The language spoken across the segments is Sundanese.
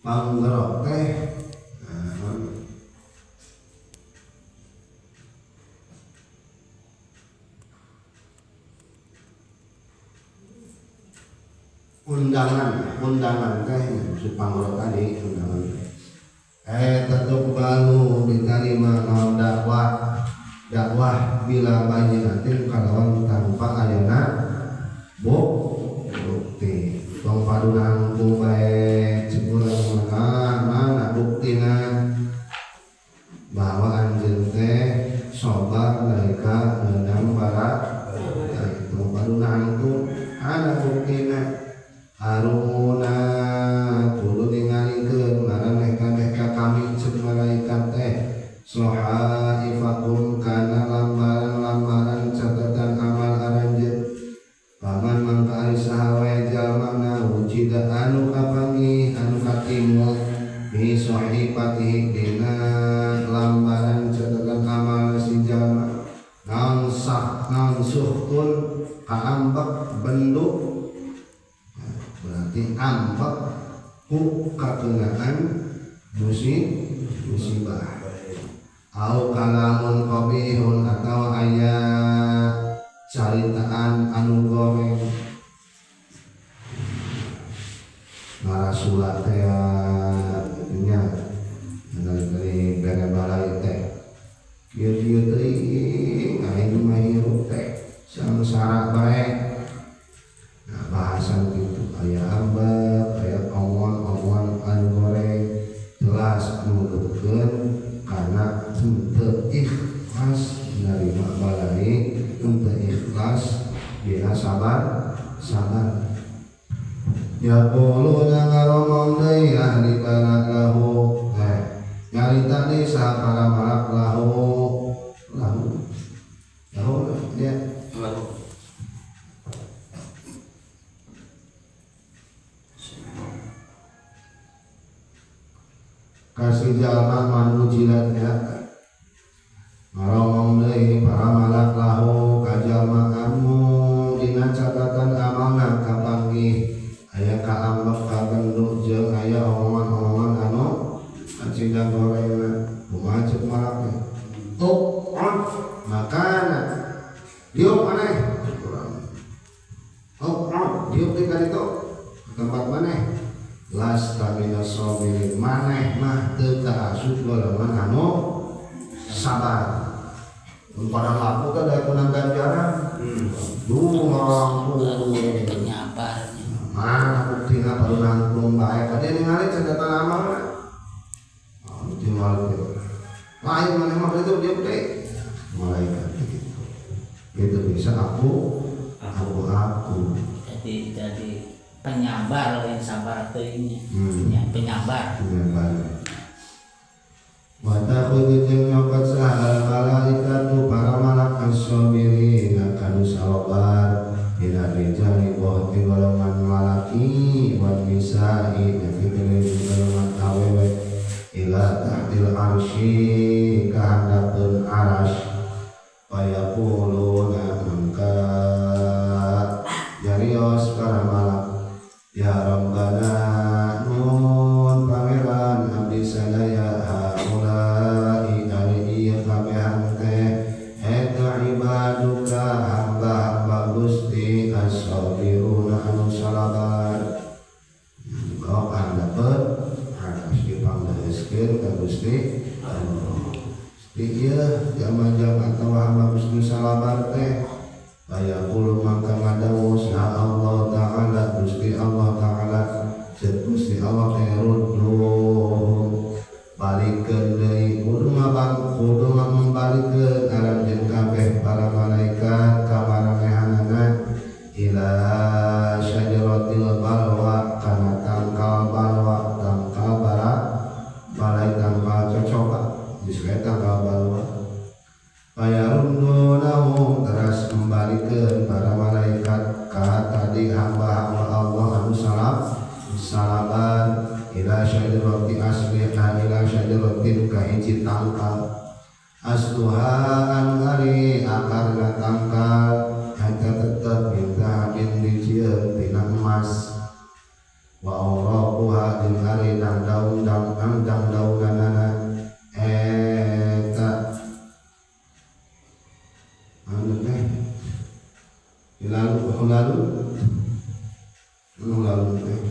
Panggerok teh Undangan, undangan teh si panggoro tadi undangan teh. Tetep balu diterima naon dakwah, dakwah bila bayinatin kalawan tanpa ayana bukti. Tong padunang ku bae cekurang mana mana buktina bahwa anjeun teh sabar nalika meunang bara. Tong padunang ku ana buktina. Aruna kudu ningalikeun maraneh kabeh ka kami ceuk malaikat teh sohaifakum kana lambaran-lambaran catatan amal aranjeun. Paman mangka ari saha wae jalmana wujida anu kapanggih anu katimu bi sohifatihi dina lambaran catatan amal si jalma naon sah naon suhtun kaambek bendu berarti ambek ku kakenaan musibah au kalamun qabihun atau aya caritaan anu goreng ngarasula teh nya dari bere balai teh kieu-kieu teuing aing mah hirup teh sangsara bae. Nah, bahasan gitu aya ambek aya omon-omongan anu goreng jelas nuduhkeun kana henteu ikhlas narima balai, henteu ikhlas dina sabar sabar. Yaquluna ngaromong deui ahli bala lahu nyarita deui saha para malak lahu lahu lahu ya lahu kasih jalma manujilat ya ngaromong deui para malak lahu ka jalma anu dina catatan amalna kapanggih aya kaambek kabendu jeung aya omongan-omongan anu acida gorengna kumaha ceuk malak teh oh makana diuk maneh oh diuk di kaditu tempat maneh lasta minas sabirin maneh mah teu kaasup golongan anu sabar. Mun pada laku teh da kunang ganjaran. Duh ngorong penyabar. Mana buktina baru nangtung bae ka dia ningali catatan amalna. Oh, tinggal teh. Lain maneh mah itu dia teh malaikat gitu. Itu bisa aku. Jadi penyabar lain sabar teuing nya. Penyabar. Penyabar. Wa ta'khudhu jeung nyokot saha malaikatu para malak as-sabirina kanu sabar dina rijali wa ti golongan malaki wan nisa'i dan golongan awewe ila tahtil arsy ka handapeun arasy fayaquluna mangka jarios para malak ya Rabbana nun pangeran abdi sadaya haula'i ari ieu kabehan teh eta ibaduka hamba-hamba Gusti as-sabiruna anu salabar kau handapeun harus dipangdeuskeun ka Gusti Allah. Gusti ieu jama-jama atawa hamba Gusti salabar teh fayaqulu maka ngadawuh saha Allah Ta'ala Gusti Allah Ta'ala ceuk Gusti Allah teh rudduhum balikeun deui kudu mambalikeun aranjeun kabeh para malaikat ka maranehanana ila syajaratil balwa kana tangkal balwa tangkal bara balai tangkal cocoka geus we tangkal balwa fayarundunahum teras membalikeun para malaikat ka tadi hamba-hamba Allah anu salaban ila syajarati asliha ila syajaratin ka hiji tangkal asluha anu ari akarna tangkal eta tetep minta bin dijieun tina emas wa auraquha jeung ari dang daun dang daunanana eta anu teh lalu nu lalu teh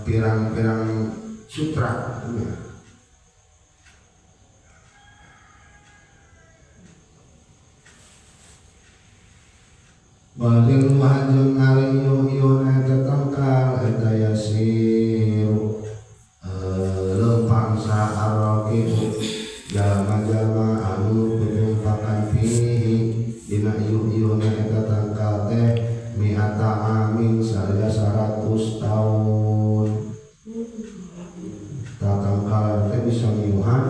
pirang-pirang sutra ya. Walil wahajun ari yun eta tangkal eta yasir lempang saarrokibu jalma-jalma anu penyumpakan fihi dina yun eta tangkal teh mi'ata amin salila 100 tahun. Tatangkal teh bisa miuhan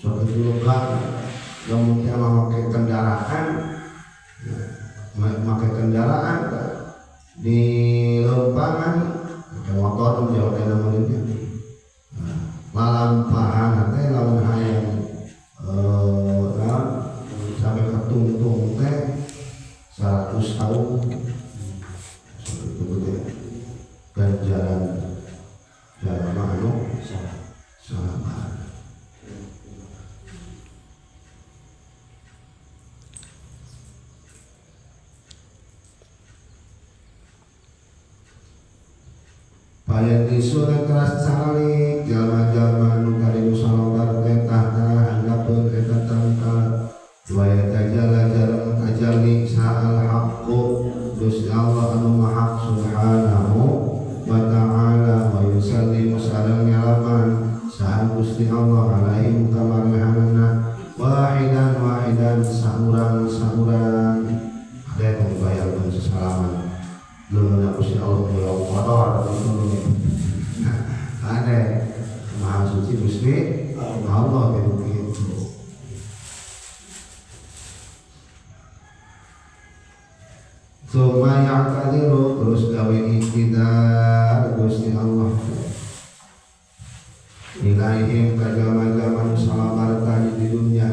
sok itu lega lamun teh make kendaraan make kendaraan di lempangan make motor jauh kana meureun malampahan teh lamun hayang sampai ke tungtung teh 100 tahun itu teh ganjaran jalma anu sabar. Payah disurat keras calik jalma-jalma nu tadi nu salobar teh tahta handapun eta tangkal wa yatajalla jarang tajalli sa'al haqqu Gusti Allah anu maha subhanahu wa ta'ala wa yusallimu sareng nyalaman saha Gusti Allah alaihim kamarhanna wahidan wahidan saurang-saurang ada yang bayarkeun sesalaman leungeun Gusti Allah mulai kotor itu ada maha suci Gusti Allah begitu. Tsumma ya'tadiru terus gawe iktidar Gusti Allah ilaihim ka jalma-jalma nu salabar tadi di dunya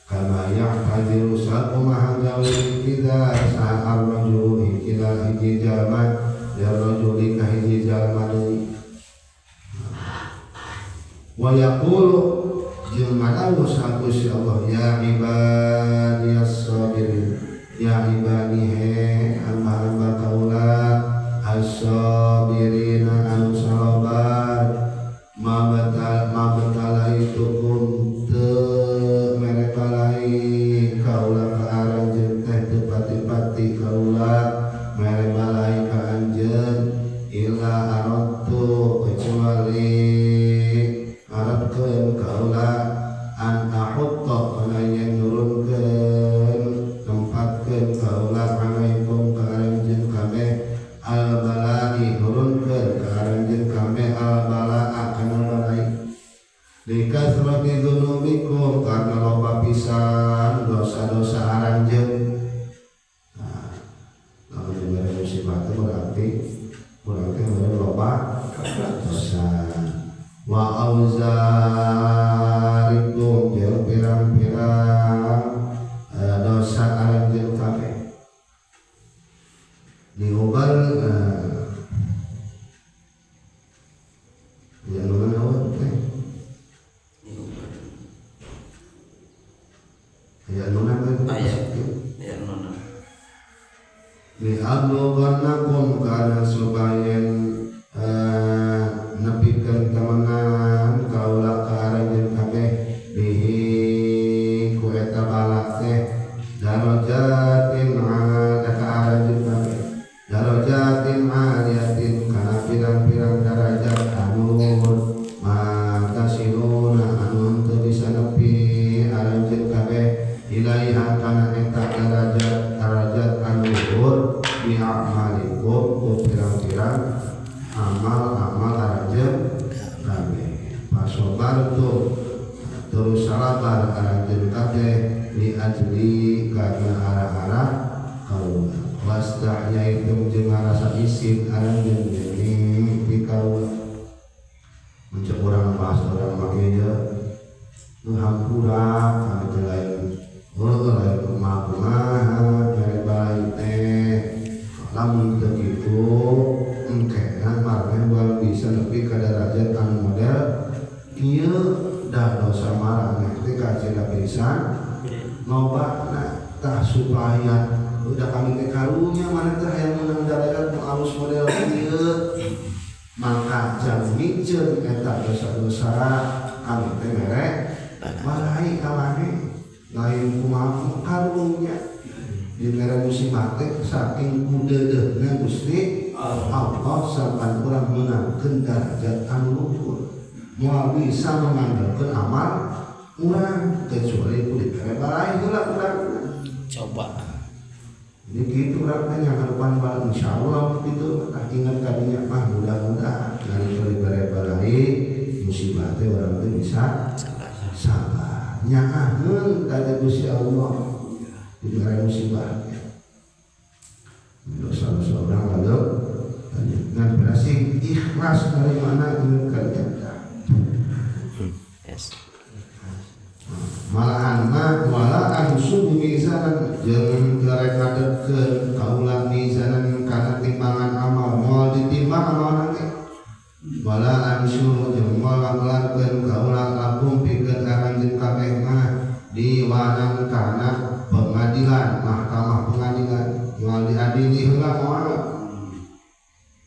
kama ya'tadiru sakumaha gawe iktidar saha ar-rajulu ila hiji jalma ya rajuli ka hiji jalma deui wa yaqulu jeung madawuh saha Gusti Allah ya ibadiyas sabirin ya ibadi he hamba-hamba kaula as-sabirina anu sabar ma batalaitukum teu mere balai kaula ka aranjeun teh teu pati-pati kaula mere balai ka anjeun illa aradtu kecuali arepkeun kaula an ahutta kana yen nurunkeun nempatkeun kaula alaikum ka aranjeun kabeh al balai nurunkeun ka aranjeun kabeh al balaa kana balai likasrati dzunubikum karena loba pisan dosa-dosa aranjeun. Nah, lamun dibere musibah teh berarti urang teh mere loba dosa. Wa auzarikum jeung pirang-pirang dosa aranjeun kabeh diubal ya nu naon teh ya nu naon aya ya nu naon li ablughannakum kana subayen nepikeun temenan kaula ka aranjeun kabeh bihi ku eta balak teh darajatin ada ka aranjeun kabeh darajatin aliyatin kana pirang-pirang darajat anu mata siluna anu teu bisa nepi aranjeun kabeh ilaiha kana eta darajat darajat anu luhur bi a'malikum ku pirang-pirang amal-amal aranjeun kabeh pasobartu terus salabar aranjeun kabeh li ajli karena arah-arah kaula wastahyaitum jeung ngarasa isin aranjeun deui ti kaula mencek urang bahasa urang make ieu nu hampura kami teh lain heuh lain kumaha-kumaha mere balai teh lamun teu kitu engkena mareh moal bisa nepi ka darajat anu model kieu dah dosa maraneh teh kacida pisan loba. Nah Tah supaya udah kami teh karunya mana teh hayang meunang darajat nu alus model ieu maka jang miceun eta dosa-dosa kami teh mere balai ka maneh lain kumaha karunya di mere musibah teh saking kudeudeuhna Gusti Allah sampai urang meunangkeun darajat anu luhur moal bisa mengandalkeun amal urang kecuali ku dibere balai heula urang. Coba. Jadi gitu urang teh ngaharepan bal insyaallah gitu tah ingat kadinya mah mudah-mudahan nalika dibere balai musibah teh urang teh bisa sabar nyaaheun ka Gusti Allah dibere musibah dosa-dosa urang lalu ngan berasing ikhlas dari mana ingat kadinya. Yes. Malahan mah wala ansubu mizanan jeung teu rek ngadegkeun kaula mizanan kana timbangan amal moal ditimbang amalna ge wala ansyuru jeung moal ngagelarkeun kaula lakum pikeun aranjeun kabeh mah diwanan kana pengadilan mahkamah pengadilan moal diadili heula moal.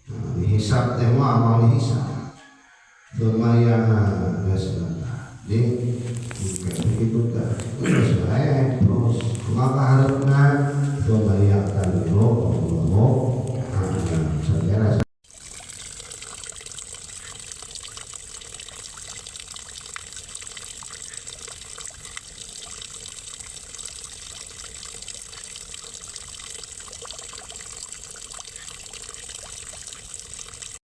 Nah, dihisab teh moal moal dihisab lumayan geus. Jadi begitu.